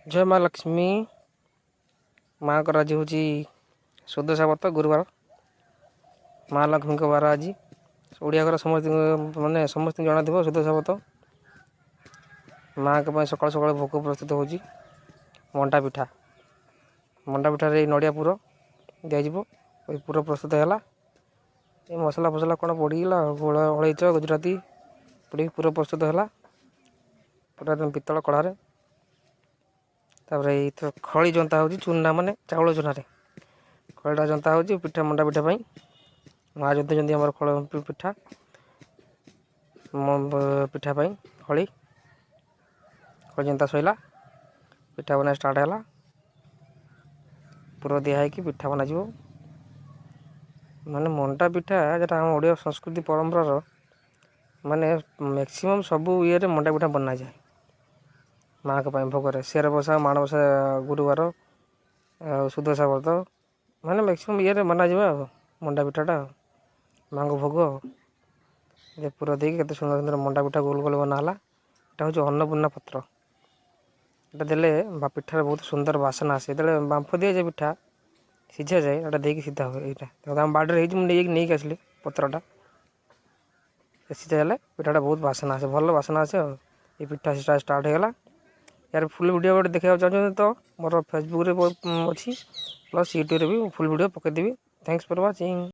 ଜୟ ମା ଲକ୍ଷ୍ମୀ। ମାଆଙ୍କର ଆଜି ହେଉଛି ସୁଦଶା ବ୍ରତ, ଗୁରୁବାର, ମା ଲକ୍ଷ୍ମୀଙ୍କ ବାର ଆଜି। ଓଡ଼ିଆ ଘର ସମସ୍ତଙ୍କ, ମାନେ ସମସ୍ତଙ୍କୁ ଜଣାଥିବ ସୁଦଶା ବ୍ରତ। ମାଆଙ୍କ ପାଇଁ ସକାଳୁ ସକାଳୁ ଭୋଗ ପ୍ରସ୍ତୁତ ହେଉଛି ମଣ୍ଡା ପିଠା। ମଣ୍ଡା ପିଠାରେ ଏଇ ନଡ଼ିଆ ପୁର ଦିଆଯିବ। ଏଇ ପୁର ପ୍ରସ୍ତୁତ ହେଲା। ଏ ମସଲା ଫସଲା କ'ଣ ପଡ଼ିଗଲା, ଅଳେଇଚ, ଗୁଜୁରାତି ପଡ଼ିକି ପୁର ପ୍ରସ୍ତୁତ ହେଲା ପୁରା ଏକଦମ ପିତ୍ତଳ କଢ଼ାରେ। ତାପରେ ଏଇ ତ ଖଳି ଜନ୍ତା ହେଉଛି ଚୁନା, ମାନେ ଚାଉଳ ଚୁନାରେ ଖଳିଟା ଜନ୍ତା ହେଉଛି ପିଠା, ମଣ୍ଡା ପିଠା ପାଇଁ। ମା ଜନ୍ତୁଛନ୍ତି ଆମର ଖଳ ପିଠା, ପିଠା ପାଇଁ ଖଳି। ଖଳି ଜନ୍ତା ସରିଲା, ପିଠା ବନା ଷ୍ଟାର୍ଟ ହେଲା। ପୁର ଦିଆ ହେଇକି ପିଠା ବନାଯିବ। ମାନେ ମଣ୍ଡା ପିଠା ଯେଟା ଆମ ଓଡ଼ିଆ ସଂସ୍କୃତି ପରମ୍ପରାର, ମାନେ ମ୍ୟାକ୍ସିମମ୍ ସବୁ ଇଏରେ ମଣ୍ଡା ପିଠା ବନାଯାଏ ମାଆଙ୍କ ପାଇଁ ଭୋଗରେ। ସେର ବସା, ମାଣବସା ଗୁରୁବାର ଆଉ ସୁଦଶା ବ୍ରତ, ମାନେ ମ୍ୟାକ୍ସିମମ୍ ଇଏରେ ବନାଯିବ ଆଉ ମଣ୍ଡା ପିଠାଟା ଆଉ ମାଆଙ୍କ ଭୋଗ। ଆଉ ଏ ପୁର ଦେଇକି କେତେ ସୁନ୍ଦର ସୁନ୍ଦର ମଣ୍ଡା ପିଠା ଗୋଲ ଗୋଲ ବନା ହେଲା। ଏଇଟା ହେଉଛି ଅନ୍ନପୂର୍ଣ୍ଣା ପତ୍ର। ଏଇଟା ଦେଲେ ବା ପିଠାରେ ବହୁତ ସୁନ୍ଦର ବାସନା ଆସେ। ଯେତେବେଳେ ବାମ୍ଫ ଦିଆଯାଏ, ପିଠା ସିଝାଯାଏ, ଏଇଟା ଦେଇକି ସିଧା ହୁଏ। ଏଇଟା ଆମ ବାଡ଼ିରେ ହେଇଛି, ମୁଁ ନେଇକି ନେଇକି ଆସିଲି ପତ୍ରଟା। ସିଝା ହେଲେ ପିଠାଟା ବହୁତ ବାସନା ଆସେ, ଭଲ ବାସନା ଆସେ। ଆଉ ଏ ପିଠା ଷ୍ଟାର୍ଟ ହେଇଗଲା। ୟାର ଫୁଲ୍ ଭିଡ଼ିଓ ଗୋଟେ ଦେଖିବାକୁ ଚାହୁଁଛନ୍ତି ତ ମୋର ଫେସବୁକ୍ରେ ଅଛି, ପ୍ଲସ୍ ୟୁଟ୍ୟୁବରେ ବି ଫୁଲ୍ ଭିଡ଼ିଓ ପକାଇଦେବି। Thanks for watching.